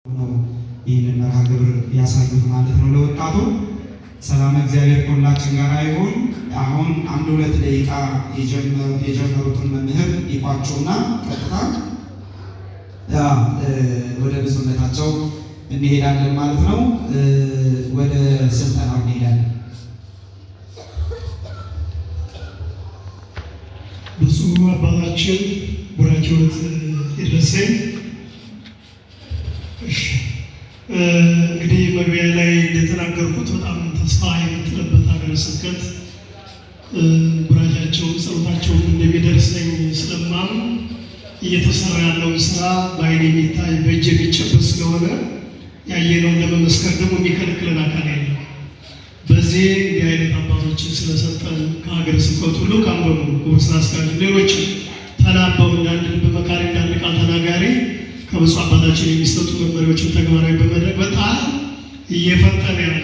ነው ይህንን መርሃ ግብር ያሳዩት ማለት ነው ለወጣቱ። ሰላም እግዚአብሔር ከሁላችን ጋር ይሁን። አሁን አንድ ሁለት ደቂቃ የጀመሩትን መምህር ይቋጩና ቀጥታ ወደ ብፁዕነታቸው እንሄዳለን ማለት ነው። ወደ ስልጠናው እንሄዳለን። ብፁዕ አባታችን ቡራኬዎት ይድረሰኝ። እሺ እንግዲህ መግቢያ ላይ እንደተናገርኩት በጣም ተስፋ የምጥልበት ሀገረ ስብከት ቡራኬያቸውን ጸሎታቸውን እንደሚደርሰኝ ስለማምን እየተሰራ ያለውን ስራ በዓይን የሚታይ በእጅ የሚጨበጥ ስለሆነ ያየነውን ለመመስከር ደግሞ የሚከለክለን አካል የለም። በዚህ እንዲህ አይነት አባቶችን ስለሰጠን ከሀገረ ስብከቱ ልዑካን በሙሉ ክቡር ስራ አስኪያጁ፣ ሌሎችም ተናበው እንዳንድ ልብ መካሪ እንዳንድ ቃል ተናጋሪ ከብፁዕ አባታችን የሚሰጡ መመሪያዎችን ተግባራዊ በማድረግ በጣም እየፈጠነ ያለ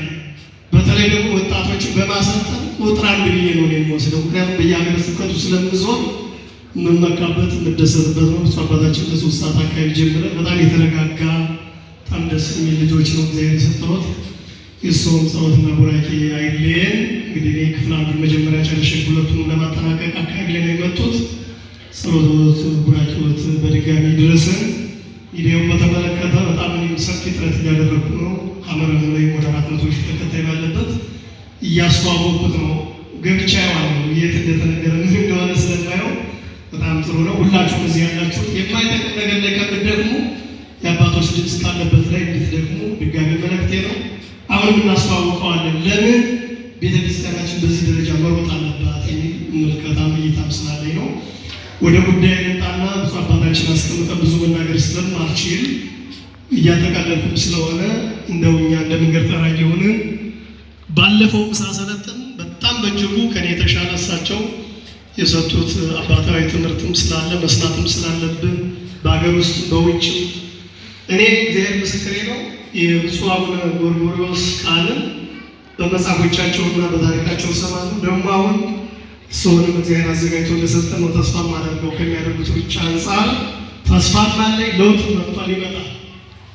በተለይ ደግሞ ወጣቶችን በማሰልጠን ቁጥር አንድ ብዬ ነው የምወስደው። ምክንያቱም በየሀገረ ስብከቱ ስለምዞር የምመካበት የምደሰትበት ነው። ብፁዕ አባታችን ከ3 ሰዓት አካባቢ ጀምረን በጣም የተረጋጋ በጣም ደስ የሚል ልጆች ነው እግዚአብሔር የሰጠሁት። የእርስዎም ጸሎትና ቡራኬ አይለየን። እንግዲህ እኔ ክፍል አንዱን መጀመሪያ ጨርሼ ሁለቱን ለማጠናቀቅ አካባቢ ላይ ነው የመጡት። ጸሎት ቡራኬዎት በድጋሚ ድረስን። ሚዲያውን በተመለከተ በጣም እኔም ሰፊ ጥረት እያደረግኩ ነው። አመረሙ ላይ ወደ 400 ሺህ ተከታይ ባለበት እያስተዋወቅኩት ነው። ገብቻ ያዋለሁ የት እንደተነገረ ምን እንደሆነ ስለማየው በጣም ጥሩ ነው። ሁላችሁም እዚህ ያላችሁት የማይጠቅም ነገር ላይ ከምትደክሙ የአባቶች ድምፅ ካለበት ላይ እንድትደክሙ ድጋሚ መልእክቴ ነው። አሁንም እናስተዋውቀዋለን። ለምን ቤተክርስቲያናችን በዚህ ደረጃ መሮጥ አለባት የሚል ምልከታም እይታም ስላለኝ ነው። ወደ ጉዳይ ልምጣና ብፁዕ አባታችን አስቀምጠን ብዙ መናገር ስለማልችል እያጠቃለልኩም ስለሆነ እንደው እኛ እንደ መንገድ ጠራጊ ሆነን ባለፈው ሳሰለጥን በጣም በእጅጉ ከኔ የተሻለ እሳቸው የሰጡት አባታዊ ትምህርትም ስላለ መስማትም ስላለብን በሀገር ውስጥ በውጭ እኔ እግዚአብሔር ምስክሬ ነው። የብፁዕ አቡነ ጎርጎርዮስ ቃልን በመጽሐፎቻቸውና በታሪካቸው ሰማሉ። ደግሞ አሁን እርስዎንም እግዚአብሔር አዘጋጅቶ እንደሰጠን ነው ተስፋ ማደርገው። ከሚያደርጉት ብቻ አንጻር ተስፋም አለኝ። ለውጥ መጥቷል፣ ይመጣል።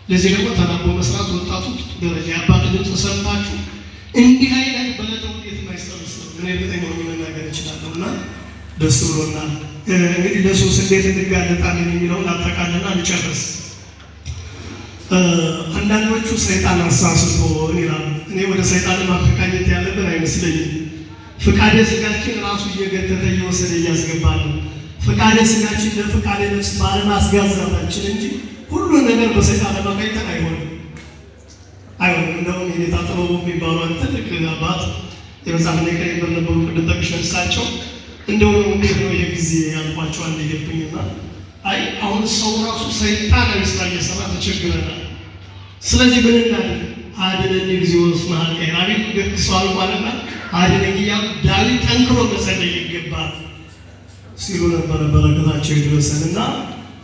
ለዚህ ደግሞ ተናቦ መስራት ወጣቱ ደረጃ የአባት ድምፅ ሰምታችሁ እንዲህ አይነት በለጠ ውጤት የማይሰበስብ እኔ እርግጠኛ ሆኜ መናገር እችላለሁ። እና ደስ ብሎናል። እንግዲህ ለሱስ እንዴት እንጋለጣለን የሚለውን አጠቃለና ልጨርስ። አንዳንዶቹ ሰይጣን አሳስቶን ይላሉ። እኔ ወደ ሰይጣን ማፈቃኘት ያለብን አይመስለኝም። ፍቃደ ስጋችን ራሱ እየገተተ እየወሰደ እያስገባ ነው። ፍቃደ ስጋችን ለፍቃደ ነፍስ ባለማስጋዛታችን እንጂ ሁሉን ነገር በሰይጣን ለማቀኝተን አይሆንም አይሆንም። እንደውም የኔታ ጥበቡ የሚባሉ ትልቅ አባት የመጽሐፍ ሊቀ ነበሩ። ቅድም ጠቅሼ እሳቸው እንደው ነው እንዴት ነው ይሄ ጊዜ ያልኳቸው አንድ የገብኝና አይ አሁን ሰው ራሱ ሰይጣናዊ ስራ እየሰራ ተቸግረናል። ስለዚህ ምን እናድርግ? አድነኝ እግዚኦ እስመ ኃጢአየ አቤቱ ገድሰዋል እንኳንና አድነኝ እያሉ ዳዊት ጠንክሮ መጸለይ ይገባል ሲሉ ነበረ። በረከታቸው ይድረሰን እና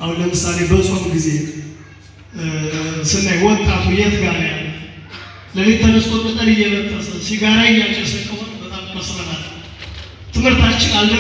አሁን ለምሳሌ በጾም ጊዜ ስናይ ወጣቱ የት ጋር ያለ ሌሊት ተነስቶ ቅጠል እየበጠሰ ሲጋራ እያጨሰ ከሆነ በጣም ከስረናል። ትምህርታችን አልደረ